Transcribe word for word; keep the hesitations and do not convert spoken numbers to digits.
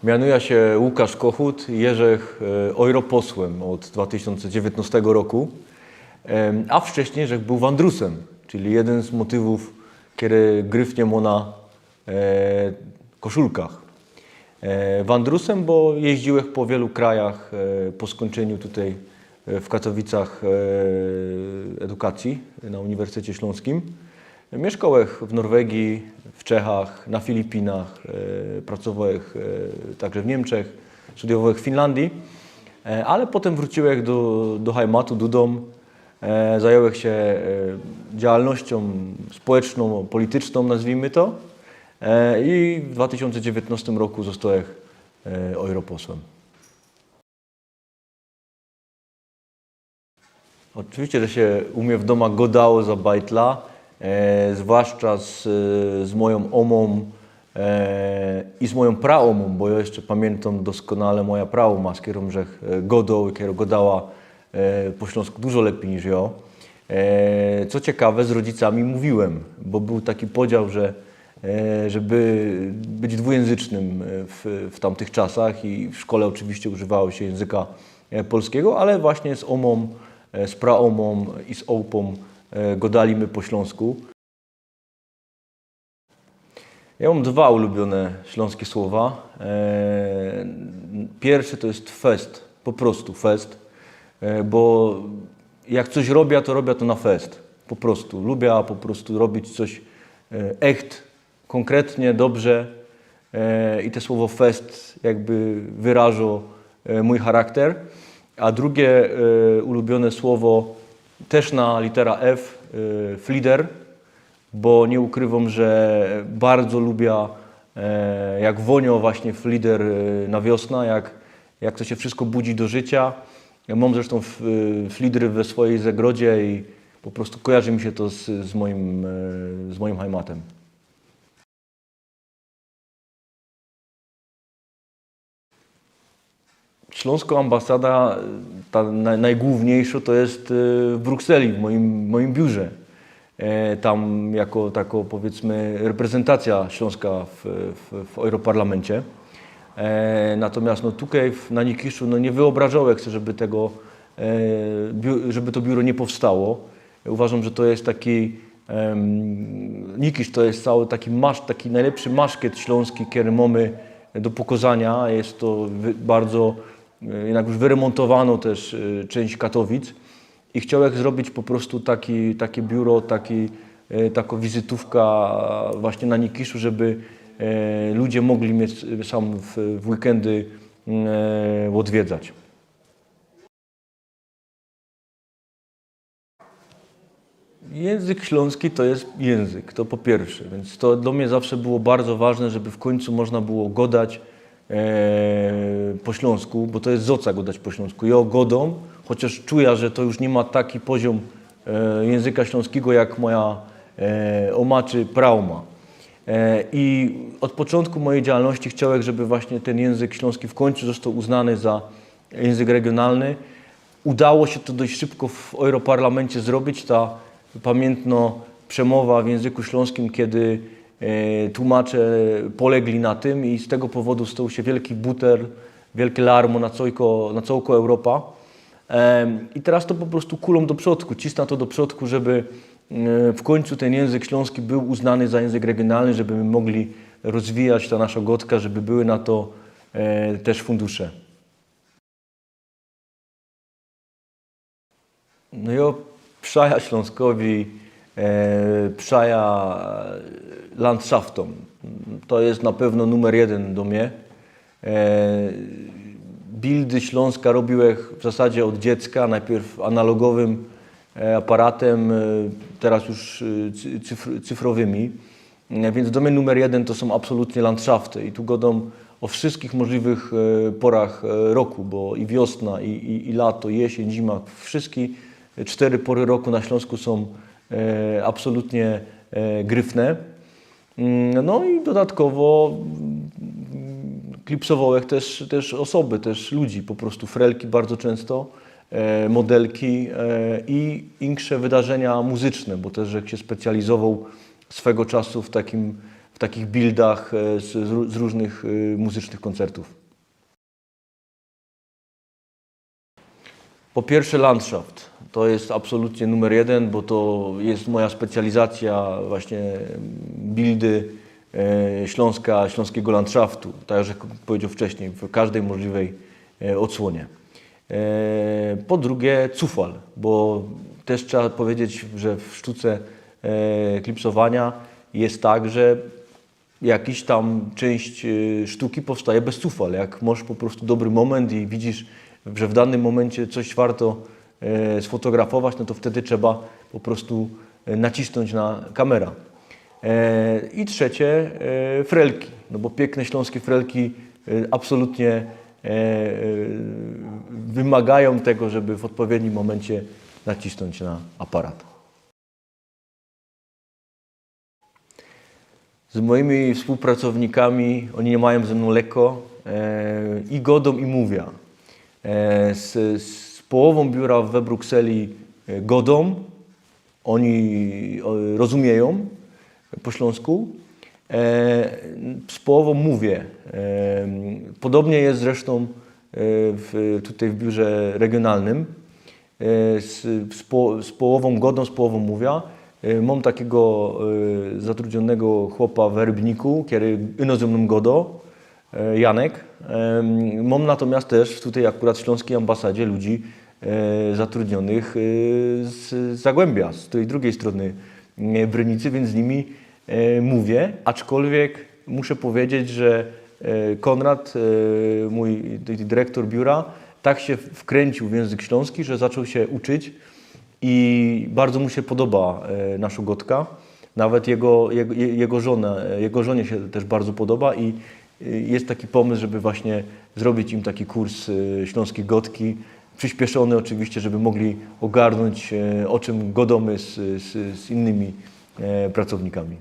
Mianuja sie Łukasz Kochut, jeżech, e, europosłym ôd dwa tysiōnce dziewiytnostego roku, em, a wcześniyjżech bōł wandrusym, czyli jedyn z motywōw, kery gryfnie mō na, e, koszulkach. E, wandrusym, bo jeździłech po wielu krajach, e, po skōńczyniu tukej, e, w Katowicach, e, edukacyje na Uniwersytecie Ślōnskim. Miyszkołech w Norwegii, w Czechach, na Filipinach, e, pracowołech, e, także w Niymczech, studiowołech w Finlandii, e, ale potym wrōciłech do, do hajmatu, do dōm, e, zajōłech sie, e, działalnościōm społeczno-politycznōm, nazwijmy to, e, i w dwa tysiōnce dziewiytnostym roku zostołech, e, europosłym. Ôczywiście, że sie u mie w dōma gŏdało za bajtla, e, zwłaszcza z, z mojōm ōmōm, e, i z mojōm praōmōm, bo jŏ jeszcze pamiyntōm doskonale moja praōma, z kerōm żech, e, gŏdoł i kerŏ gŏdała, e, po ślōnsku dużo lepij niż jŏ. E, co ciekawe, z rodzicami mówiłem, bo bōł taki podział, że, e, żeby być dwujęzycznym, e, w, w tamtych czasach i w szkole ôczywiście używało sie jynzyka, e, polskigo, ale właśnie z ōmōm, e, z praōmōm i z ôłpōm, e, gŏdali my po ślōnsku. Jŏ mōm dwa ulubiōne ślōnskie słowa. E, piyrsze to je fest, po prostu fest, e, bo jak coś robia, to robia to na fest. Po prostu. Lubia po prostu robić coś, e, echt, kōnkretnie, dobrze, e, i te słowo fest jakby wyrażo, e, mōj charakter. A drugie, e, ulubiōne słowo, tyż na litera F, e, flider, bo niy ukrywōm, że bardzo lubia, e, jak wōniŏ właśnie flider, e, na wiosna, jak, jak to sie wszystko budzi do życiŏ. Jŏ mōm zresztōm f-, e, flidry we swojij zagrodzie i po prostu kojarzi mi sie to z, z mojim, e, z mojim hajmatym. Ślōnskŏ ambasada, ta naj-, nojgłōwniejszŏ, to je, e, w Brukseli, w mojim, mojim biurze. E, tam jako takŏ, powiydzmy, reprezyntacyjŏ Ślōnska w, w, w Europarlamencie. E, natomiast, no, tukej w, na Nikiszu, no, niy wyobrażołech se, żeby tego, e, biu-, żeby to biuro niy powstało. Uważōm, że to je taki, em, Nikisz to je cały taki masz-, taki nojlepszy maszkiet ślōnski, kery mōmy do pokazaniŏ. Je to wy-, bardzo, e, jednak już wyremontowano tyż, e, czynść Katowic. I chciołech zrobić po prostu taki, takie biuro, taki, e, takŏ wizytōwka właśnie na Nikiszu, żeby, e, ludzie mogli mie sam w, w weekendy, mm, e, ôdwiedzać. Jynzyk ślōnski to je jynzyk, to po piyrsze, więc to dlŏ mie zawsze było bardzo ważne, żeby w kōńcu można było gŏdać, e, po ślōnsku, bo to je za co gŏdać po ślōnsku. Jŏ gŏdōm, chociŏż czujã, że to już niy ma taki poziōm, e, jynzyka ślōnskigo jak moja, e, ōma czy praōma. E, i ôd poczōntku mojij działalności chciołech, żeby właśnie tyn jynzyk ślōnski w kōńcu zostoł uznany za jynzyk regiōnalny. Udało sie to dość szybko w Europarlamencie zrobić. Ta pamiyntnŏ przemowa w jynzyku ślōnskim, kedy, e, tłumacze polegli na tym i z tego powodu stoł sie wielki buter, wielkie larmo na cołko, na cołko Europa. Em, i teroz to po prostu kulōm do przodku, cisnã to do przodku, żeby, e, w kōńcu tyn jynzyk ślōnski bōł uznany za jynzyk regiōnalny, żeby my mogli rozwijać ta nasza gŏdka, żeby były na to, e, tyż fundusze. No jŏ przajã Ślōnskowi, e, przajã landszaftom. To je na pewno numer jedyn do mie. E, bildy Ślōnska robiłech w zasadzie ôd dziecka, nojpiyrow analogowym, e, aparatym, e, teroz już, e, cy-, cyfr-, cyfrowymi. E, więc do mie numer jedyn to sōm absolutnie landszafty i tu gŏdōm ô wszyskich możliwych, e, porach, e, roku, bo i wiosna, i, i, i lato, i jesiyn, zima, wszyske cztery pory roku na Ślōnsku sōm, e, absolutnie, e, gryfne. Mm, no i dodatkowo, mm, klipsowołech tyż, tyż ôsoby, tyż ludzi, po prostu frelki bardzo czynsto, e, modelki, e, i insze wydarzynia muzyczne, bo tyż żech sie specjalizowoł swego czasu w takim, w takich bildach e, z, z ró- z rōżnych e, muzycznych kōncertōw. Po piyrsze Landschaft. To je absolutnie numer jedyn, bo to je moja specjalizacja, właśnie bildy e, Ślōnska, ślōnskigo landschaftu, tak jak powiedzioł wcześnij, w kożdyj możliwyj e, ôdsłōnie. E, po drugie Cufal, bo tyż trzeba powiedzieć, że w sztuce e, klipsowania je tak, że jakiś tam czynść e, sztuki powstaje bez cufal. Jak mosz po prostu dobry moment i widzisz, że w danynym momencie coś warto e, sfotografować, no to wtedy trzeba po prostu e, nacisnōńć na kamera. E, I trzecie e, frelki, no bo piykne ślōnskie frelki e, absolutnie e, e, wymagajōm tego, żeby w ôdpowiednim momencie nacisnōńć na aparat. Z moimi współpracownikami, ôni niy majōm ze mnōm lekko e, i godōm i mōwiã. E, z, z połowōm biura we Brukseli e, godōm, ôni e, rozumiyōm po ślōnsku, e, z połowōm mōwiã. E, podobnie je zresztōm e, w, tutaj w biurze regionalnym. E, z, z, po, z połowōm godōm, z połowōm mōwiã. E, mōm takigo e, zatrudniōnego chłopa w Rybniku, kery ino ze mnōm godo, e, Janek. E, mōm natomiast tyż tutaj akurat w ślōnskij ambasadzie ludzi e, zatrudniōnych e, z Zagłębia, z tyj drugij strōny e, Brynicy, wiync z nimi e, mōwiã, aczkolwiek muszã powiedzieć, że e, Konrad, e, mōj d- dyrektor biura, tak sie wkryncył w jynzyk ślōnski, że zaczōn sie uczyć i bardzo mu sie podoba e, naszŏ godka. Nawet jego, jego, jego, żonę, jego żōnie sie tyż bardzo podoba i e, je taki pōmysł, żeby właśnie zrobić im taki kurs e, ślōnskij godki. Przyśpieszōny ôczywiście, żeby mogli ôgarnōńć e, ô czym godōmy z, z, z innymi e, pracownikami.